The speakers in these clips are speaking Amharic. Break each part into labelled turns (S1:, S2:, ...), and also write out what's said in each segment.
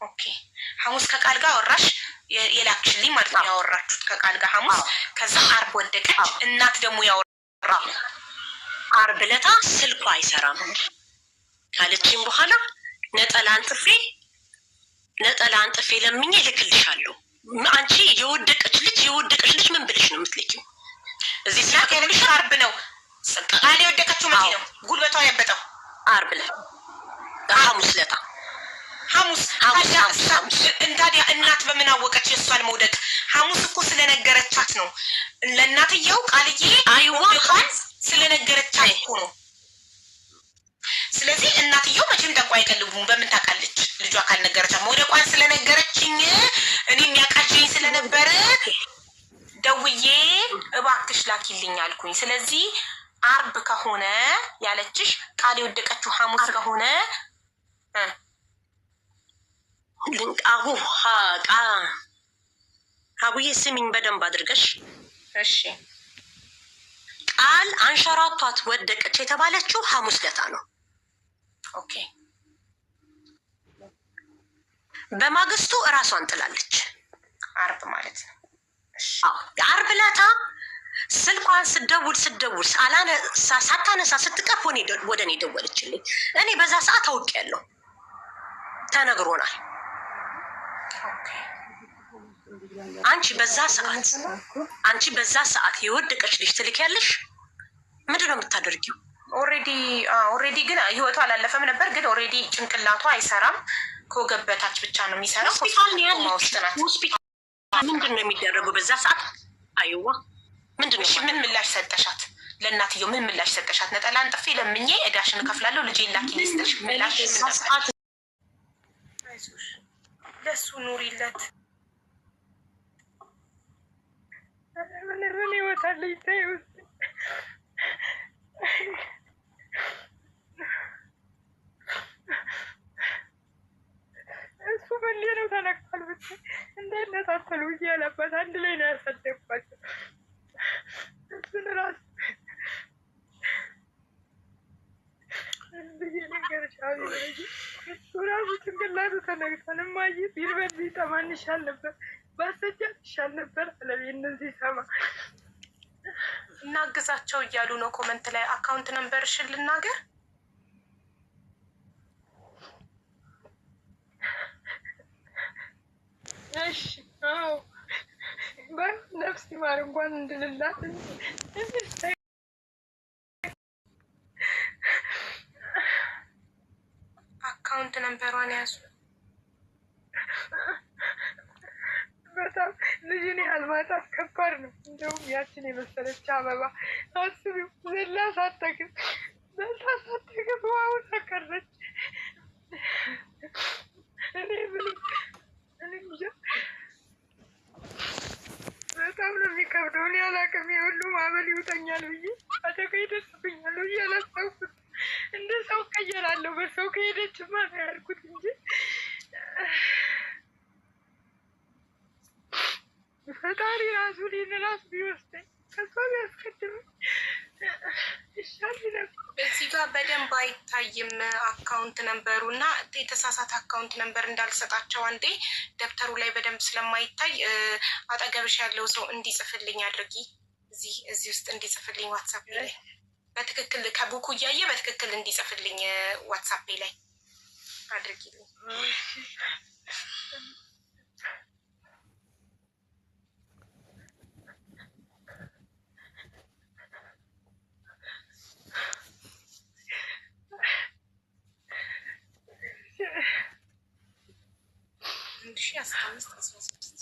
S1: Okay፣ ሐሙስ ከቃል ጋር አወራሽ፣ የላክሽልኝ ማለት ነው። ያወራችሁት ከቃል ጋር ሐሙስ፣ ከዛ አርብ ወደቀች። እናት ደግሞ ያወራ
S2: አርብ ዕለታ ስልኳ አይሰራም ካለችኝ በኋላ ነጠላ አንጥፌ ለምኜ እልክልሻለሁ። አንቺ የወደቀች ልጅ ምን ብለሽ ነው የምትልኪው? እዚህ
S1: እናት ያለችሽ አርብ ነው። ቃል የወደቀችው መቼ ነው? ጉልበቷ ያበጠው?
S2: አርብ ዕለት፣ ሐሙስ ዕለታ።
S1: ሐሙስ። ታዲያ እናት በምን አወቀች የእሷን መውደቅ? ሐሙስ እኮ ስለነገረቻት ነው። ለእናትየው ቃልዬ መውደቋን ስለነገረቻት እኮ ነው። ስለዚህ እናትየው መቼም ጠንቋይ አይቀልቡም። በምን ታውቃለች? ልጇ ካልነገረቻት። መውደቋን ስለነገረችኝ እኔም ያቃዠኝ ስለነበረ ደውዬ እባክሽ ላኪልኝ አልኩኝ። ስለዚህ አርብ ከሆነ ያለችሽ፣ ቃል የወደቀችው ሐሙስ ከሆነ
S2: አቡ ሀቡዬ ስሚኝ በደንብ አድርገሽ።
S1: እሺ።
S2: ቃል አንሸራቷት ወደቀች የተባለችው ሐሙስ ለታ ነው። በማግስቱ እራሷን ጥላለች።
S1: አርብ ማለት ነው።
S2: አርብ ለታ ስልኳን ስደውል ስደውል ሳታነሳ ስትቀር ወደ እኔ ደወለችልኝ። እኔ በዛ ሰዓት አውቄያለሁ፣ ተነግሮናል። አንቺ በዛ ሰዓት የወደቀች ልጅ ትልኪያለሽ? ምንድን ነው የምታደርጊው?
S1: Already ግን ህይወቷ አላለፈም ነበር። ግን already ጭንቅላቷ አይሰራም። ከወገብ በታች ብቻ ነው የሚሰራው።
S2: ሆስፒታል ነው
S1: ኮማ ውስጥ ናት።
S2: ያለችው። ሆስፒታል ምንድን ነው የሚደረገው በዛ ሰዓት? አይዋ ምንድን ነው?
S1: እሺ፣ ምን ምላሽ ሰጠሻት? ለእናትየው ምን ምላሽ ሰጠሻት? ነጠላ አንጥፌ ለምኜ እዳሽን እከፍላለሁ ልጄን ላኪልኝ ስትልሽ ምላሽ ምን
S2: በዛ
S1: ነበር?
S2: ሰዓት
S1: አይዞሽ፣ ለሱ ኑሪለት።
S3: ምን ህይወት አለኝ? ተይው። እሱ በሌ ነው ተነክቷል። ብታይ እንዳይነሳሰሉ ብዬ ያለባት አንድ ላይ ነው ያሳደግኳቸው። እሱን ራሱ ብዬ ልንገርሽ፣ እሱ ራሱ ጭንቅላቱ ተነክቷል። እማዬ ቢርበል ቢጠማን ይሻል ነበር፣ ባሰጃት ይሻል ነበር አለ ይህንን ሲሰማ።
S1: እናግዛቸው እያሉ ነው comment ላይ። Account number ሽን ልናገር?
S3: እሺ፣ አዎ፣ ነፍስ ይማር እንኳን እንድልላት እንድል
S1: Account number ሯን ያዙ።
S3: በጣም ልጅን ያህል ማጣት ከባድ ነው። እንደውም ያችን የመሰለች አበባ አስቢው፣ ዘላ ሳትጠግብ ውሃውን አቀረች። እኔ ምንም እኔ እንጃ፣ በጣም ነው የሚከብደው። እኔ አላውቅም፣ የሁሉ ማዕበል ይውጠኛል ብዬ፣ አደጋ ይደርስብኛል ብዬ አላሰብኩትም። እንደ ሰው እቀየራለሁ በሰው ከሄደችማ ነው ያልኩት እንጂ ፈጣሪ ራሱ እኔን ራሱ ቢወስደኝ ከሷ ቢያስቀድመኝ ይሻል ነበር።
S1: እዚህ ጋር በደንብ አይታይም account number ሩ እና የተሳሳተ account number እንዳልሰጣቸው አንዴ ደብተሩ ላይ በደንብ ስለማይታይ አጠገብሽ ያለው ሰው እንዲጽፍልኝ አድርጊ። እዚህ ውስጥ እንዲጽፍልኝ WhatsApp ላይ በትክክል ከ book ኩ እያየ በትክክል እንዲጽፍልኝ WhatsApp ላይ አድርጊልኝ። 1015 16።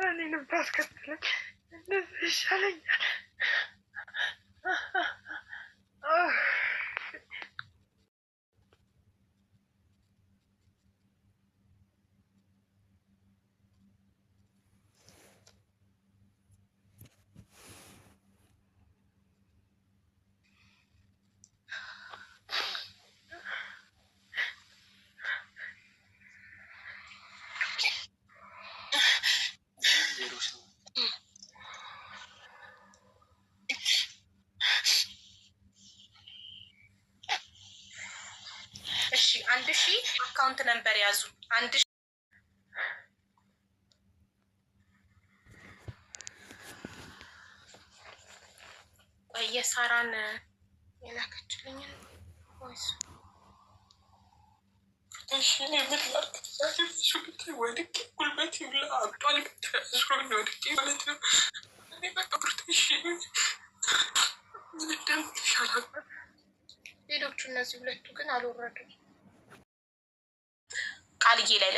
S3: እኔንም ታስከትለኝ፣ እንደዚህ ይሻለኛል።
S1: እሺ፣ 1000 account number ያዙ። አንድ የሳራን የላከችልኝን voice።
S4: እሺ እኔ ምን ላድርግ? ዛሬ ብዙ ብታይ ወድቄ ጉልበቴ ሁላ አብጧል። ብታይ አስሮኝ ወድቄ ማለት ነው። እኔ በቃ ብርቱ እሺ ምን እንደምልሽ አላውቅም።
S1: ሌሎቹ እነዚህ ሁለቱ ግን አልወረዱም። ቃልዬ ላይ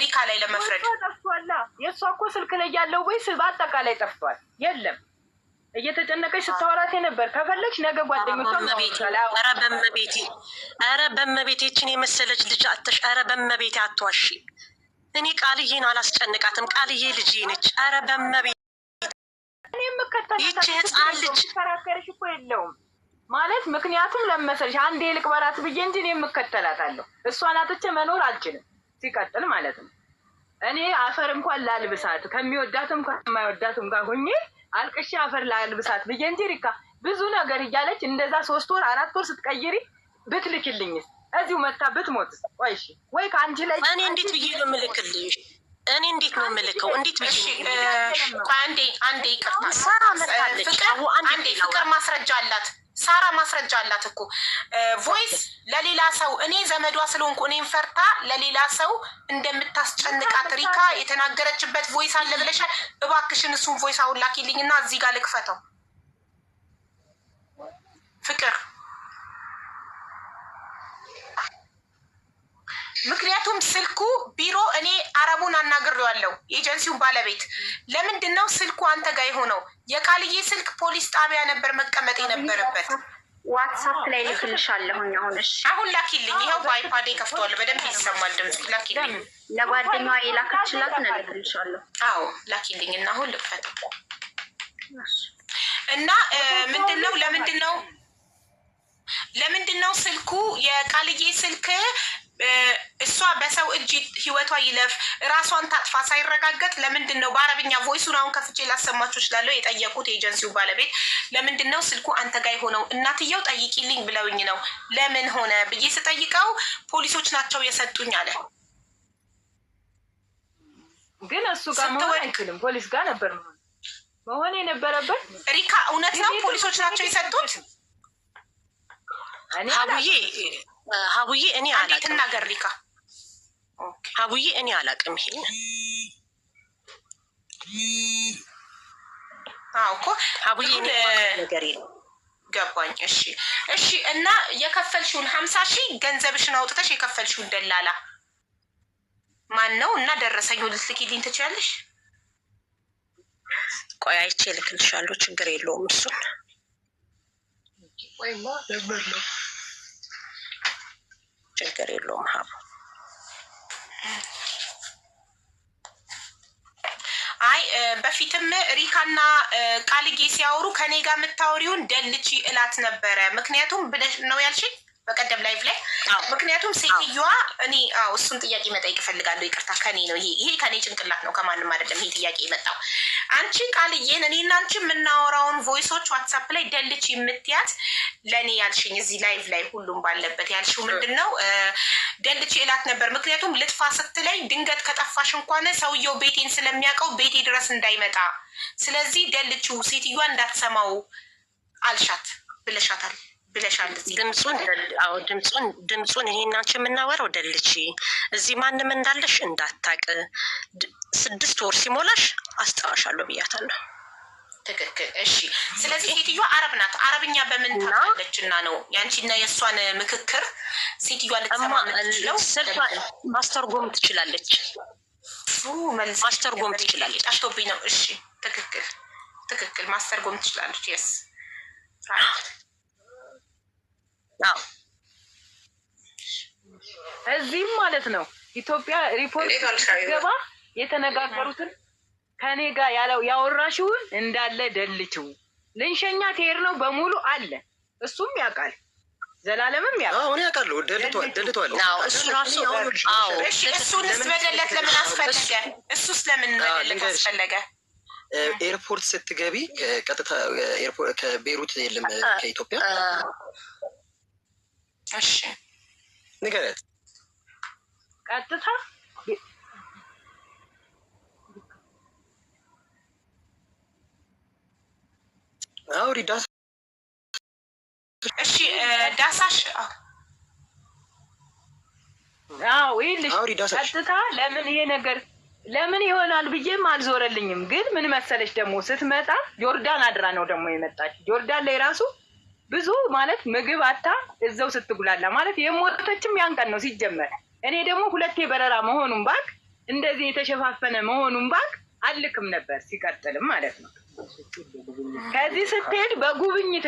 S1: ሪካ ላይ ለመፍረድ
S3: ጠፍቷላ። የእሷ እኮ ስልክ ላይ ያለው ወይስ በአጠቃላይ ጠፍቷል? የለም፣ እየተጨነቀች ስታወራት ነበር። ከፈለግሽ ነገ ጓደኞቿ
S2: ኧረ በመቤቴ፣ ኧረ በመቤቴ፣ ይችን የመሰለች ልጅ አተሽ፣ ኧረ በመቤቴ አትዋሺ። እኔ ቃልዬን አላስጨንቃትም። ቃልዬ ልጄ ነች። ኧረ በመቤቴ፣ ይቺ ህፃን ልጅ
S3: ከራከርሽ እኮ የለውም ማለት፣ ምክንያቱም ለመሰልሽ አንዴ ልቅበራት ብዬ እንጂ እኔ የምከተላታለሁ። እሷን አጥቼ መኖር አልችልም። ሲቀጥል ማለት ነው እኔ አፈር እንኳን ላልብሳት ከሚወዳትም ከማይወዳትም ጋር ሁኜ አልቅሼ አፈር ላልብሳት ብዬ እንጂ ሪካ ብዙ ነገር እያለች እንደዛ 3 ወር 4 ወር ስትቀይሪ ብትልክልኝስ እዚሁ መታ ብትሞትስ? ቆይ እሺ ወይ ከአንቺ ላይ
S2: እኔ እንዴት ብዬ ነው የምልክልሽ? እኔ እንዴት ነው የምልከው? እንዴት ብዬ?
S1: አንዴ አንዴ ይቅርታ፣
S2: ሳራ መታለች።
S1: አንዴ ፍቅር ማስረጃ አላት። ሳራ ማስረጃ አላት እኮ voice ለሌላ ሰው፣ እኔ ዘመዷ ስለሆንኩ እኔን ፈርታ ለሌላ ሰው እንደምታስጨንቃት ሪካ የተናገረችበት voice አለ ብለሻል። እባክሽን እሱን voice አሁን ላኪልኝ እና እዚህ ጋር ልክፈተው። ፍቅር፣ ምክንያቱም ስልኩ ቢሮ እኔ አረቡን አናግሬዋለሁ፣ የኤጀንሲውን ባለቤት። ለምንድን ነው ስልኩ አንተ ጋር የሆነው? የቃልዬ ስልክ ፖሊስ ጣቢያ ነበር መቀመጥ የነበረበት።
S5: ዋትሳፕ ላይ ልክልሻለሁኝ አሁን። እሺ።
S1: አሁን ላኪልኝ። ይኸው በ iPad ኤ ከፍተዋለሁ፣ በደንብ ይሰማል ድምፁ። ላኪልኝ።
S5: ለጓደኛዋ የላከችላትን እልክልሻለሁ።
S1: አዎ ላኪልኝ እና አሁን ልክፈተው። እና ምንድን ነው ለምንድን ነው ስልኩ የቃልዬ ስልክ እሷ በሰው እጅ ህይወቷ ይለፍ ራሷን ታጥፋ ሳይረጋገጥ ለምንድን ነው በአረብኛ voice ኡን አሁን ከፍቼ ላሰማችሁ እችላለሁ። የጠየቁት የኤጀንሲው ባለቤት ለምንድን ነው ስልኩ አንተ ጋ የሆነው? እናትየው ጠይቂልኝ ብለውኝ ነው፣ ለምን ሆነ ብዬ ስጠይቀው ፖሊሶች ናቸው የሰጡኝ አለ።
S3: ግን እሱ ጋር መሆን አይችልም። ፖሊስ ጋር ነበር መሆን የነበረበት።
S1: ሪካ፣ እውነት ነው ፖሊሶች ናቸው የሰጡት?
S2: ሀቡዬ፣ ሀቡዬ፣ እኔ አላውቅም።
S1: ትናገር ሪካ።
S2: ሀቡዬ፣ እኔ አላውቅም ይሄን።
S1: አዎ እኮ።
S2: ሀቡዬ፣ እኔ ነገር የለም።
S1: ገባኝ። እሺ እሺ። እና የከፈልሽውን 50,000 ገንዘብሽን አውጥተሽ የከፈልሽውን ደላላ ማን ነው? እና ደረሰኝ ልትልኪልኝ ትችያለሽ?
S2: ቆይ አይቼ እልክልሻለሁ። ችግር የለውም እሱን።
S4: ወይማ ነበር ነው።
S2: ችግር የለውም ሀቡ።
S1: አይ በፊትም ሪካና ቃልጌ ሲያወሩ ከኔ ጋር የምታወሪውን delete እላት ነበረ። ምክንያቱም ብለሽ ነው ያልሽኝ በቀደም live ላይ። ምክንያቱም ሴትዮዋ እኔ አዎ እሱን ጥያቄ መጠየቅ እፈልጋለሁ። ይቅርታ ከኔ ነው ይሄ፣ ይሄ ከኔ ጭንቅላት ነው፣ ከማንም አይደለም። ይሄ ጥያቄ የመጣው አንቺ ቃልዬን እኔና አንቺ የምናወራውን voice ኦች ዋትሳፕ ላይ delete የምትያት ለእኔ ያልሽኝ እዚህ live ላይ ሁሉም ባለበት ያልሽው ምንድን ነው? Delete እላት ነበር። ምክንያቱም ልጥፋ ስትለኝ ድንገት ከጠፋሽ እንኳን ሰውየው ቤቴን ስለሚያውቀው ቤቴ ድረስ እንዳይመጣ፣ ስለዚህ delete ው ሴትዮዋ እንዳትሰማው አልሻት ብለሻታል ብለሻል። እዚህ
S2: ድምፁን፣ አዎ ድምፁን እኔና አንቺ የምናወራው delete፣ እዚህ ማንም እንዳለሽ እንዳታቅ፣ 6 ወር ሲሞላሽ አስጠራሻለሁ ብያታለሁ።
S1: ትክክል። እሺ። ስለዚህ ሴትዮዋ አረብ ናት። አረብኛ በምን ታውቃለች? እና ነው የአንቺና የእሷን ምክክር ሴትዮዋ ልትሰማ የምትችለው?
S2: ስልኳ ማስተርጎም ትችላለች። ማስተርጎም ትችላለች።
S1: ጠፍቶብኝ ነው። እሺ፣ ትክክል ትክክል። ማስተርጎም ትችላለች። Yes.
S2: አዎ።
S3: እዚህም ማለት ነው ኢትዮጵያ ሪፖርት ገባ የተነጋገሩትን ከኔ ጋር ያለው ያወራሽውን እንዳለ delete ው፣ ልንሸኛት ሄድ ነው በሙሉ አለ። እሱም ያውቃል፣ ዘላለምም ያውቃል።
S6: አሁን ያውቃለሁ። ደልቷል ደልቷል።
S2: እሱ ራሱ አዎ።
S1: እሺ፣ እሱንስ መ delete ለምን አስፈለገ? እሱስ ለምን መ delete አስፈለገ?
S6: ኤርፖርት ስትገቢ ቀጥታ ከቤሩት የለም ከኢትዮጵያ
S1: እሺ
S6: ንገሪያት።
S3: ቀጥታ
S6: አውሪ ዳስ
S1: እሺ ዳሳሽ
S3: አዎ ይኸውልሽ፣
S6: አውሪ ዳሳሽ።
S3: ቀጥታ ለምን ይሄ ነገር ለምን ይሆናል ብዬም አልዞረልኝም። ግን ምን መሰለሽ ደግሞ ስትመጣ ጆርዳን አድራ ነው ደግሞ የመጣች። ጆርዳን ላይ ራሱ ብዙ ማለት ምግብ አታ እዛው ስትጉላላ ማለት የሞተችም ያን ቀን ነው ሲጀመር። እኔ ደግሞ ሁለቴ በረራ መሆኑን ባቅ፣ እንደዚህ የተሸፋፈነ መሆኑን ባቅ አልክም ነበር። ሲቀጥልም ማለት ነው ከዚህ ስትሄድ በጉብኝት